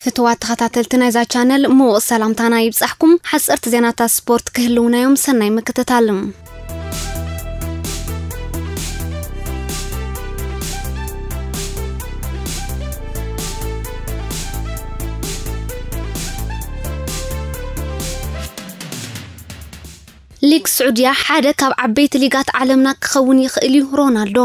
ፍትዋት ተኸታተልቲ ናይዛ ቻነል፣ ምዉቕ ሰላምታና ይብጻሕኩም። ሓጸርቲ ዜናታት ስፖርት ክህልውና እዮም። ሰናይ ምክትታል። ሊግ ስዑድያ ሓደ ካብ ዓበይቲ ሊጋት ዓለምና ክኸውን ይኽእል እዩ። ሮናልዶ።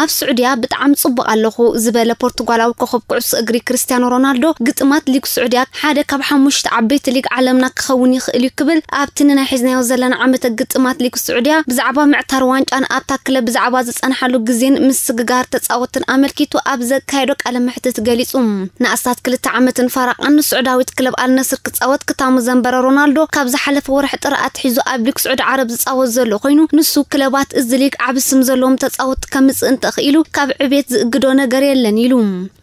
ኣብ ስዑድያ ብጣዕሚ ጽቡቕ ኣለኹ ዝበለ ፖርቱጋላዊ ኮኸብ ኩዕሶ እግሪ ክርስቲያኖ ሮናልዶ፣ ግጥማት ሊግ ስዑድያ ሓደ ካብ ሓሙሽተ ዓበይቲ ሊግ ዓለምና ክኸውን ይኽእል እዩ ክብል፣ ኣብቲ ንናይ ሒዝናዮ ዘለና ዓመተ ግጥማት ሊግ ስዑድያ ብዛዕባ ምዕታር ዋንጫን ኣብታ ክለብ ብዛዕባ ዝጸንሓሉ ግዜን ምስግጋር ተጻወትን ኣመልኪቱ ኣብ ዘካየዶ ቃለ መሕትት ገሊጹ። ንኣስታት ክልተ ዓመትን ፈረቓን ንስዑዳዊት ክለብ ኣልነስር ክጻወት ክታሙ ዘንበረ ሮናልዶ፣ ካብ ዝሓለፈ ወርሒ ጥሪ ኣትሒዙ ኣብ ሊግ ስዑዲ ዓረብ ዝጻወት ዘሎ ኮይኑ፣ ንሱ ክለባት እዚ ሊግ ዓቢ ስም ዘለዎም ተጻወትቲ ከምጽእ እንተኽኢሉ ካብ ዕቤት ዝእግዶ ነገር የለን ኢሉ።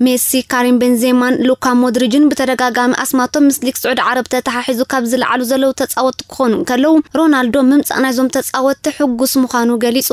ሜሲ፣ ካሪም ቤንዜማን ሉካ ሞድሪጅን ብተደጋጋሚ ኣስማቶም ምስ ሊግ ስዑዲ ዓረብ ተተሓሒዙ ካብ ዝለዓሉ ዘለዉ ተጻወትቲ ክኾኑ እንከለዉ፣ ሮናልዶ ምምጻእ ናይዞም ተጻወትቲ ሕጉስ ምዃኑ ገሊጹ።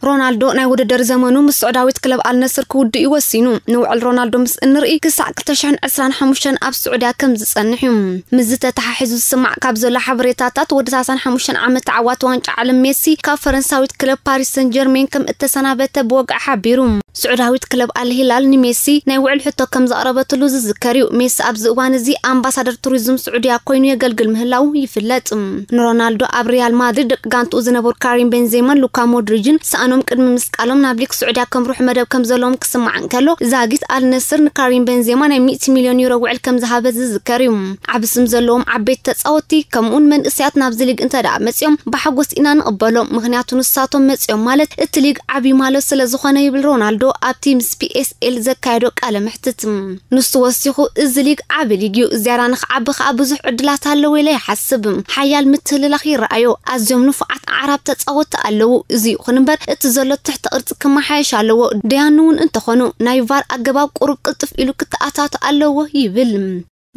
ሮናልዶ ናይ ውድድር ዘመኑ ምስ ስዑዳዊት ክለብ ኣልነስር ክውድእ እዩ ወሲኑ። ንውዕል ሮናልዶ ምስ እንርኢ፣ ክሳዕ ክልተ ሽሕን ዕስራን ሓሙሽተን ኣብ ስዑድያ ከም ዝጸንሕ እዩ። ምስዚ ተተሓሒዙ ዝስማዕ ካብ ዘሎ ሓበሬታታት፣ ወዲ ሰላሳን ሓሙሽተን ዓመት ተዓዋቲ ዋንጫ ዓለም ሜሲ ካብ ፈረንሳዊት ክለብ ፓሪስ ሰን ጀርሜን ከም እተሰናበተ ብወግዒ ሓቢሩ። ስዑዳዊት ክለብ ኣል ሂላል ንሜሲ ናይ ውዕል ሕቶ ከም ዘቕረበትሉ ዝዝከር እዩ። ሜሲ ኣብዚ እዋን እዚ ኣምባሳደር ቱሪዝም ስዑድያ ኮይኑ የገልግል ምህላው ይፍለጥ። ንሮናልዶ ኣብ ሪያል ማድሪድ ደቂ ጋንትኡ ዝነበሩ ካሪም ቤንዜማን ሉካ ሞድሪጅን ሰኣኖም ቅድሚ ምስቃሎም፣ ናብ ሊግ ስዑድያ ከምርሑ መደብ ከም ዘለዎም ክስማዕ እንከሎ፣ ዛጊት ኣል ነስር ንካሪም ቤንዜማ ናይ ሚእቲ ሚልዮን ዩሮ ውዕል ከም ዝሃበ ዝዝከር እዩ። ዓቢ ስም ዘለዎም ዓበይቲ ተጻወትቲ ከምኡውን መንእሰያት ናብዚ ሊግ እንተ ደኣ መጺኦም፣ ብሓጎስ ኢና ንቕበሎም፣ ምኽንያቱ ንሳቶም መጺኦም ማለት እቲ ሊግ ዓቢ ማለት ስለ ዝኾነ፣ ይብል ሮናልዶ ኣብቲ ምስ ፒኤስኤል ዘካየዶ ቃለ መሕትት። ንሱ ወሲኹ፣ እዚ ሊግ ዓቢ ሊግ እዩ፣ ዝያዳ ንኽዓቢ ከኣ ብዙሕ ዕድላት ኣለዎ ኢለ ይሓስብ። ሓያል ምትህልላኽ ይረኣዮ፣ ኣዝዮም ንፉዓት ኣዕራብ ተጻወትቲ ኣለዉ። እዚ ይኹን እምበር፣ እቲ ዘሎ ትሕተ ቅርጺ ክመሓየሽ ኣለዎ። ደያኑ እውን እንተኾኑ፣ ናይ ቫር ኣገባብ ቁሩብ ቅልጥፍ ኢሉ ክተኣታቶ ኣለዎ፣ ይብል።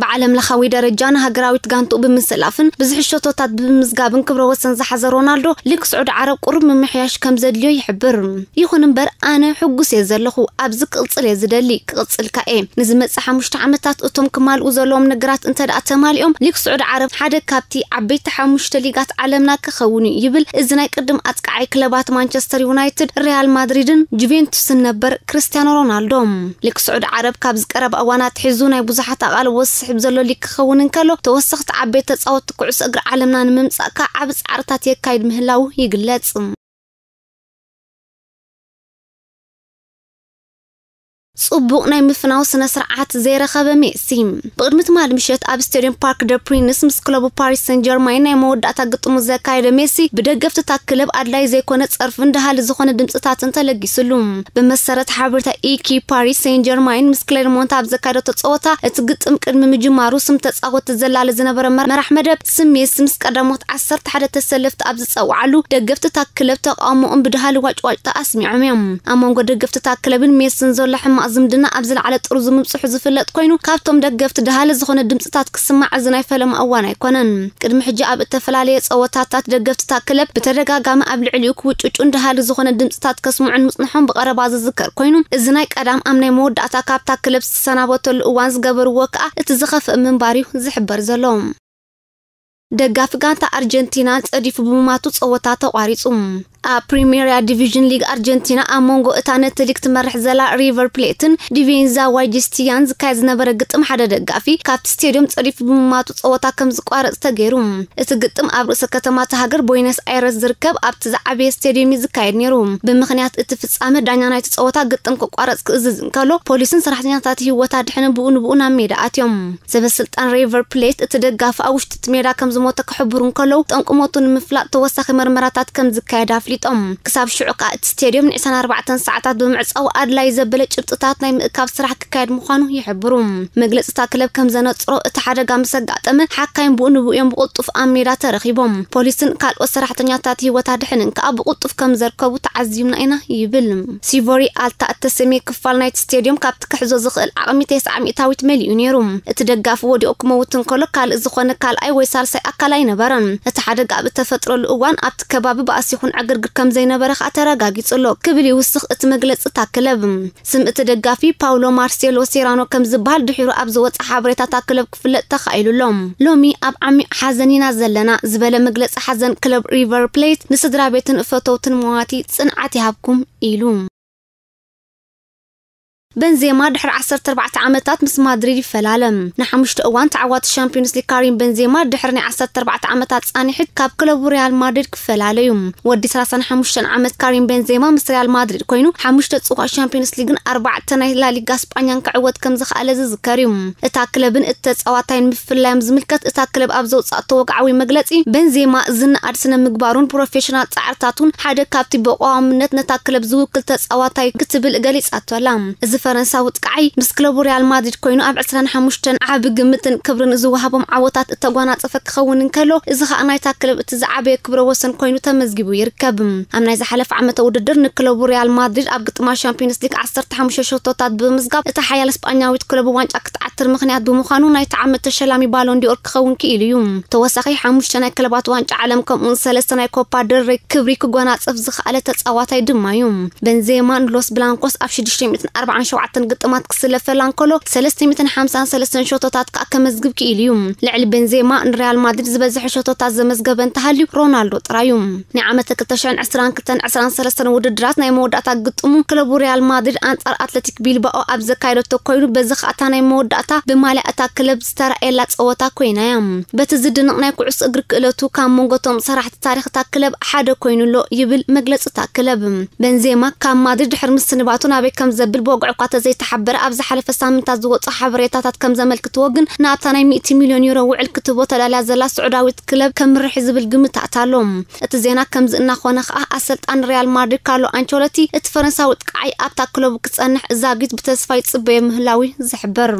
ብዓለም ለኻዊ ደረጃ ንሃገራዊት ጋንትኡ ብምስላፍን ብዙሕ ሸቶታት ብምምዝጋብን ክብረ ወሰን ዝሓዘ ሮናልዶ፣ ሊግ ስዑዲ ዓረብ ቁሩብ ምምሕያሽ ከም ዘድልዮ ይሕብር። ይኹን እምበር፣ ኣነ ሕጉስ እየ ዘለኹ፣ ኣብዚ ክቕጽል እየ ዝደሊ፣ ክቕጽል ከኣ እየ። ንዝመጽእ ሓሙሽተ ዓመታት እቶም ክማልኡ ዘለዎም ነገራት እንተ ደኣ ተማሊኦም፣ ሊግ ስዑዲ ዓረብ ሓደ ካብቲ ዓበይቲ ሓሙሽተ ሊጋት ዓለምና ክኸውን እዩ፣ ይብል እዚ ናይ ቅድም ኣጥቃዓይ ክለባት ማንቸስተር ዩናይትድ፣ ሪያል ማድሪድን ጁቬንቱስን ነበር ክርስቲያኖ ሮናልዶ። ሊግ ስዑዲ ዓረብ ካብዚ ቀረባ እዋን ኣትሒዙ ናይ ብዙሓት ኣቓልቦ ዝስሕብ ዘሎ ሊግ ክኸውን እንከሎ፣ ተወሰኽቲ ዓበይቲ ተጻወትቲ ኩዕሶ እግሪ ዓለምና ንምምጻእ ከኣ ዓቢ ጻዕርታት የካይድ ምህላዉ ይግለጽ። ጽቡቕ ናይ ምፍናው ስነ ስርዓት ዘይረኸበ ሜሲ። ብቕድሚ ትማሊ ምሸት ኣብ ስቴድየም ፓርክ ደ ፕሪንስ ምስ ክለቡ ፓሪስ ሰን ጀርማይን ናይ መወዳእታ ግጥሙ ዘካየደ ሜሲ፣ ብደገፍቲ እታ ክለብ ኣድላይ ዘይኮነ ጸርፍን ደሃሊ ዝኾነ ድምጽታትን ተለጊስሉ። ብመሰረት ሓበሬታ ኢኪ፣ ፓሪስ ሰን ጀርማይን ምስ ክሌርሞንት ኣብ ዘካየደቶ ጸወታ፣ እቲ ግጥም ቅድሚ ምጅማሩ ስም ተጻወትቲ ዘላለ ዝነበረ መር-፣ መራሕ መደብ፣ ስም ሜሲ ምስ ቀዳሞት ዓሰርተ ሓደ ተሰለፍቲ ኣብ ዝጸውዓሉ፣ ደገፍቲ እታ ክለብ ተቃውሞኦም ብደሃሊ ዋጭዋጭታ ኣስሚዖም እዮም። ኣብ መንጎ ደገፍቲ እታ ክለብን ሜስን ዘሎ ሕማቕ ዝምድና ኣብ ዝለዓለ ጥርዙ ምብጽሑ ዝፍለጥ ኮይኑ፣ ካብቶም ደገፍቲ ደሃሊ ዝኾነ ድምጽታት ክስማዕ እዚ ናይ ፈለማ እዋን ኣይኮነን። ቅድሚ ሕጂ ኣብ እተፈላለየ ጸወታታት ደገፍቲ እታ ክለብ ብተደጋጋሚ ኣብ ልዕሊኡ ክውጭጩን ደሃሊ ዝኾነ ድምጽታት ከስምዑን ምጽንሖም ብቐረባ ዝዝከር ኮይኑ፣ እዚ ናይ ቀዳም ኣብ ናይ መወዳእታ ካብታ ክለብ ዝተሰናበተሉ እዋን ዝገበርዎ ከኣ እቲ ዝኸፍእ ምንባር እዩ ዝሕበር ዘሎ። ደጋፊ ጋንታ ኣርጀንቲና ጸዲፉ ብምማቱ ጸወታ ተቋሪጹ። ኣብ ፕሪሜርያ ዲቪዥን ሊግ ኣርጀንቲና ኣብ መንጎ እታ ነቲ ሊግ ትመርሕ ዘላ ሪቨር ፕሌትን ዲፌንዛ ዋይጅስቲያን ዝካየድ ዝነበረ ግጥም፣ ሓደ ደጋፊ ካብቲ ስቴድዮም ጸዲፉ ብምማቱ ጸወታ ከም ዝቋረጽ ተገይሩ። እቲ ግጥም ኣብ ርእሰ ከተማ እታ ሃገር ቦይነስ ኣይረስ ዝርከብ ኣብቲ ዝዓበየ ስቴድዮም እዩ ዝካየድ ነይሩ። ብምኽንያት እቲ ፍጻመ ዳኛ ናይቲ ጸወታ ግጥም ክቋረጽ ክእዝዝ እንከሎ፣ ፖሊስን ሰራሕተኛታት ህይወት ኣድሕንን ብኡ ንብኡ ናብ ሜዳ ኣትዮም። ሰበስልጣን ሪቨር ፕሌት እቲ ደጋፊ ኣብ ውሽጢ እቲ ሜዳ ከም ዝሞተ ክሕብሩ እንከለዉ፣ ጠንቂ ሞቱ ንምፍላጥ ተወሳኺ መርመራታት ከም ዝካየድ ኣፍሊጦም። ክሳብ ሽዑ ከኣ እቲ ስቴድዮም ንዕስራን ኣርባዕተን ሰዓታት ብምዕጻው ኣድላይ ዘበለ ጭብጥታት ናይ ምእካብ ስራሕ ክካየድ ምዃኑ ይሕብሩ። መግለጺ እታ ክለብ ከም ዘነጽሮ፣ እቲ ሓደጋ ምስ ኣጋጠመ፣ ሓካይም ብኡ ንብኡ እዮም ብቕልጡፍ ኣብ ሜዳ ተረኺቦም። ፖሊስን ካልኦት ሰራሕተኛታት ህይወት ኣድሕንን ከኣ ብቕልጡፍ ከም ዘርከቡ ተዓዚብና ኢና ይብል። ሲቮሪ ኣልታ እተሰምየ ክፋል ናይቲ ስቴድዮም ካብቲ ክሕዞ ዝኽእል ዓቕሚ ተስዓ ሚእታዊት መሊኡ ነይሩ። እቲ ደጋፊ ወዲቑ ክመውት እንከሎ፣ ካልእ ዝኾነ ካልኣይ ወይ ሳልሳይ ኣካል ኣይነበረን። እቲ ሓደጋ ኣብ እተፈጥረሉ እዋን ኣብቲ ከባቢ ባእሲ ይኹን ዕግርግር ከም ዘይነበረ ከኣ ተረጋጊጹ ኣሎ ክብል ይውስኽ እቲ መግለጺ እታ ክለብ። ስም እቲ ደጋፊ ፓውሎ ማርሴሎ ሴራኖ ከም ዝበሃል ድሒሩ ኣብ ዝወጸ ሓበሬታ እታ ክለብ ክፍለጥ ተኻኢሉ ኣሎ። ሎሚ ኣብ ዓሚቕ ሓዘን ኢና ዘለና ዝበለ መግለጺ ሓዘን ክለብ ሪቨር ፕሌት ንስድራ ቤትን ፈተውትን መዋቲ ጽንዓት ይሃብኩም ኢሉ። በንዜማ ድሕሪ ዓሰርተ ኣርባዕተ ዓመታት ምስ ማድሪድ ይፈላለ። ንሓሙሽተ እዋን ተዓዋቲ ሻምፒዮንስ ሊግ ካሪም በንዜማ ድሕሪ ናይ ዓሰርተ ኣርባዕተ ዓመታት ጻንሒት ካብ ክለቡ ሪያል ማድሪድ ክፈላለ እዩ። ወዲ ሰላሳን ሓሙሽተን ዓመት ካሪም በንዜማ ምስ ሪያል ማድሪድ ኮይኑ ሓሙሽተ ጽዋእ ሻምፒዮንስ ሊግን ኣርባዕተ ናይ ላሊጋ ስጳኛን ክዕወት ከም ዝኸኣለ ዝዝከር እዩ። እታ ክለብን እቲ ተጻዋታይን ምፍላዮም ዝምልከት እታ ክለብ ኣብ ዘውጻእቶ ወግዓዊ መግለጺ በንዜማ ዝነኣድ ስነ ምግባሩን ፕሮፌሽናል ጻዕርታቱን ሓደ ካብቲ ብቐዋምነት ነታ ክለብ ዝውክል ተጻዋታይ ክትብል ገሊጻቶ ኣላ። እዚ ፈረንሳዊ ጥቃዓይ ምስ ክለቡ ሪያል ማድሪድ ኮይኑ ኣብ ዕስራን ሓሙሽተን ዓቢ ግምትን ክብርን ዝወሃቦም ዓወታት እተጓናጸፈ ክኸውን እንከሎ፣ እዚ ኸኣ ናይታ ክለብ እቲ ዝዓበየ ክብረ ወሰን ኮይኑ ተመዝጊቡ ይርከብ። ኣብ ናይ ዝሓለፈ ዓመተ ውድድር ንክለቡ ሪያል ማድሪድ ኣብ ግጥማ ሻምፒዮንስ ሊግ ዓሰርተ ሓሙሽተ ሸቶታት ብምምዝጋብ እቲ ሓያል ስጳኛዊት ክለቡ ዋንጫ ክትዓትር ምኽንያት ብምዃኑ ናይቲ ዓመት ተሸላሚ ባሎን ዲኦር ክኸውን ክኢሉ እዩ። ተወሳኺ ሓሙሽተ ናይ ክለባት ዋንጫ ዓለም ከምኡውን ሰለስተ ናይ ኮፓ ደል ሬይ ክብሪ ክጎናጸፍ ዝኸኣለ ተጻዋታይ ድማ እዩ። በንዜማ ንሎስ ብላንኮስ ኣብ ሽዱሽተ ሚእትን ኣርባዓን ሸውዓተን ግጥማት ክስለፈላ እንከሎ ሰለስተ ሚእትን ሓምሳን ሰለስተን ሸቶታት ከኣ ከመዝግብ ክኢሉ እዩ። ልዕሊ በንዜማ ንሪያል ማድሪድ ዝበዝሐ ሸቶታት ዘመዝገበ እንተሃልዩ ሮናልዶ ጥራይ እዩ። ናይ ዓመተ ክልተ ሽሕን ዕስራን ክልተን ዕስራን ሰለስተን ውድድራት ናይ መወዳእታ ግጥሙ ክለቡ ሪያል ማድሪድ ኣንጻር ኣትለቲክ ቢልባኦ ኣብ ዘካየደቶ ኮይኑ በዚ ኸኣ እታ ናይ መወዳእታ ብማልያ እታ ክለብ ዝተራእየላ ጸወታ ኮይና እያ። በቲ ዝድነቕ ናይ ኩዕሶ እግሪ ክእለቱ ካብ መንጎ እቶም ሰራሕቲ ታሪኽ እታ ክለብ ሓደ ኮይኑ ኣሎ ይብል መግለጺ እታ ክለብ። በንዜማ ካብ ማድሪድ ድሕሪ ምስንባቱ ናበይ ከም ዘብል ብወግዒ እኳ ተዘይተሓበረ ኣብ ዝሓለፈ ሳምንታት ዝወጹ ሓበሬታታት ከም ዘመልክትዎ ግን ናብታ ናይ ሚእቲ ሚልዮን ዩሮ ውዕል ክትህቦ ተዳልያ ዘላ ስዑዳዊት ክለብ ከምርሕ ዝብል ግምታት ኣሎ። እቲ ዜና ከምዚ እናኾነ ኸኣ ኣሰልጣኒ ሪያል ማድሪድ ካርሎ ኣንቸሎቲ እቲ ፈረንሳዊ ጥቃዓይ ኣብታ ክለቡ ክጸንሕ ዛጊት ብተስፋ ይጽበዮ ምህላዊ ዝሕበር።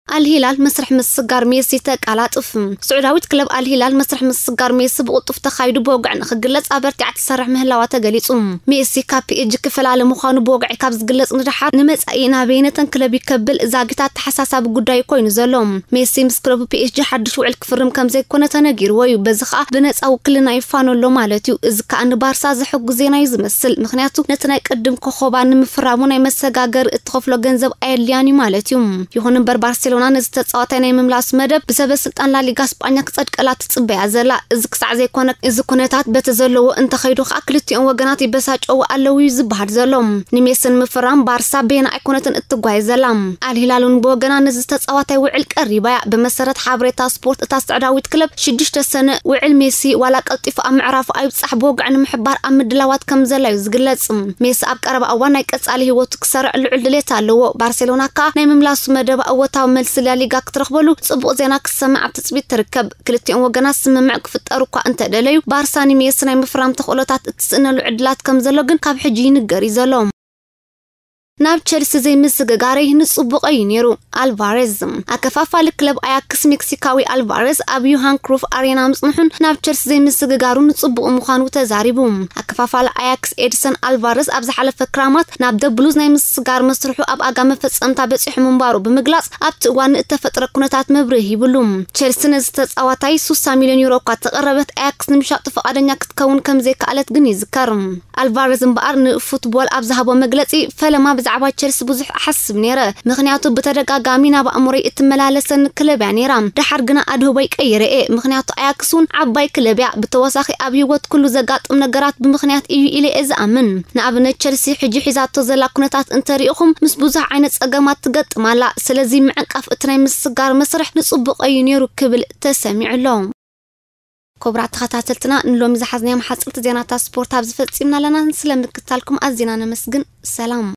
ኣልሂላል መስርሕ ምስጋር ሜሲ ተቃላጥፍ። ስዑዳዊት ክለብ ኣልሂላል መስርሕ ምስጋር ሜሲ ብቕልጡፍ ተኻይዱ ብወግዒ ንኽግለጽ ኣበርቲዓ ትሰርሕ ምህላዋ ተገሊጹ። ሜሲ ካብ ፒኤስጂ ክፈላለ ምዃኑ ብወግዒ ካብ ዝግለጽ ንደሓር ንመጻኢ ናበየነተን ክለብ ይከብል ዛጊት ኣተሓሳሳቢ ጉዳይ ኮይኑ ዘሎ። ሜሲ ምስ ክለቡ ፒኤስጂ ሓድሽ ውዕል ክፍርም ከም ዘይኮነ ተነጊርዎ እዩ። በዚ ኸኣ ብነጻ ውክልና ይፋኖ ኣሎ ማለት እዩ። እዚ ከኣ ንባርሳ ዘሐጉስ ዜና እዩ ዝመስል። ምኽንያቱ ነቲ ናይ ቅድም ኮኾባ ንምፍራሙ ናይ መሰጋገሪ እትኸፍሎ ገንዘብ ኣየድልያን እዩ ማለት እዩ። ይኹን እምበር ባርሴሎና ነዚ ተጻዋታይ ናይ ምምላስ መደብ ብሰበ ስልጣን ላሊጋ ስጳኛ ክጸድቀላ ትጽበያ ዘላ። እዚ ክሳዕ ዘይኮነ እዚ ኩነታት በቲ ዘለዎ እንተኸይዱ ከኣ ክልቲኦም ወገናት ይበሳጨዉ ኣለዉ እዩ ዝበሃል ዘሎ። ንሜሲ ንምፍራም ባርሳ ቤና ኣይኮነትን እትጓየ ዘላ። ኣልሂላል እውን ብወገና ነዚ ተጻዋታይ ውዕል ቀሪባ እያ። ብመሰረት ሓበሬታ ስፖርት እታ ስዑዳዊት ክለብ ሽዱሽተ ሰነ ውዕል ሜሲ ዋላ ቀልጢፉ ኣብ ምዕራፉ ኣይብጻሕ ብወግዒ ንምሕባር ኣብ ምድላዋት ከም ዘላ እዩ ዝግለጽ። ሜሲ ኣብ ቀረባ እዋን ናይ ቀጻሊ ህይወቱ ክሰርዕ ልዑል ድሌት ኣለዎ። ባርሴሎና ከኣ ናይ ምምላሱ መደባ እወታዊ መልሲ ላሊጋ ክትረኽበሉ ጽቡቕ ዜና ክትሰምዕ ኣብ ትጽቢት ትርከብ። ክልቲኦም ወገናት ስምምዕ ክፍጠሩ እኳ እንተደለዩ፣ ባርሳ ንሜሲ ናይ ምፍራም ተኽእሎታት እትስእነሉ ዕድላት ከም ዘሎ ግን ካብ ሕጂ ይንገር እዩ ዘሎ። ናብ ቸልሲ ዘይምስግጋረይ ንጽቡቐይ እዩ ነይሩ። ኣልቫሬዝ። ኣከፋፋሊ ክለብ ኣያክስ ሜክሲካዊ ኣልቫሬዝ ኣብ ዮሃን ክሩፍ ኣሬና ምጽንሑን ናብ ቸልሲ ዘይምስግጋሩ ንጽቡቕ ምዃኑ ተዛሪቡ። ኣከፋፋሊ ኣያክስ ኤድሰን ኣልቫሬዝ ኣብ ዝሓለፈ ክራማት ናብ ደ ብሉዝ ናይ ምስጋር መስርሑ ኣብ ኣጋ መፈጸምታ በጺሑ ምንባሩ ብምግላጽ ኣብቲ እዋን ንእተፈጥረ ኩነታት መብርሂ ሂብሉ። ቸልሲ ነዚ ተጻዋታይ ሱሳ ሚልዮን ዩሮ እኳ ተቐረበት ኣያክስ ንምሻጡ ፍቓደኛ ክትከውን ከም ዘይከኣለት ግን ይዝከር። ኣልቫሬዝ እምበኣር ንፉትቦል ኣብ ዝሃቦ መግለጺ፣ ፈለማ ብዛዕባ ቸልሲ ብዙሕ እሓስብ ነይረ፣ ምኽንያቱ ብተደጋጋሚ ናብ ኣእምሮይ እትመላለሰኒ ክለብ እያ ነይራ። ደሓር ግና ኣድህቦይ ቀይረ እየ፣ ምኽንያቱ ኣያክስ እውን ዓባይ ክለብ እያ። ብተወሳኺ ኣብ ህይወት ኩሉ ዘጋጥም ነገራት ብምኽንያት እዩ ኢለ እየ ዝኣምን። ንኣብነት ቸልሲ ሕጂ ሒዛቶ ዘላ ኩነታት እንተሪኢኹም ምስ ብዙሕ ዓይነት ጸገማት ትገጥም ኣላ። ስለዚ ምዕቃፍ እቲ ናይ ምስጋር መስርሕ ንጽቡቕ እዩ ነይሩ ክብል ተሰሚዑ ኣሎ። ክቡራት ተኸታተልትና ንሎሚ ዝሓዝናዮም ሓጽርቲ ዜናታት ስፖርት ኣብዚ ፈጺምና ኣለና። ስለምክታልኩም ኣዚና ነመስግን። ሰላም።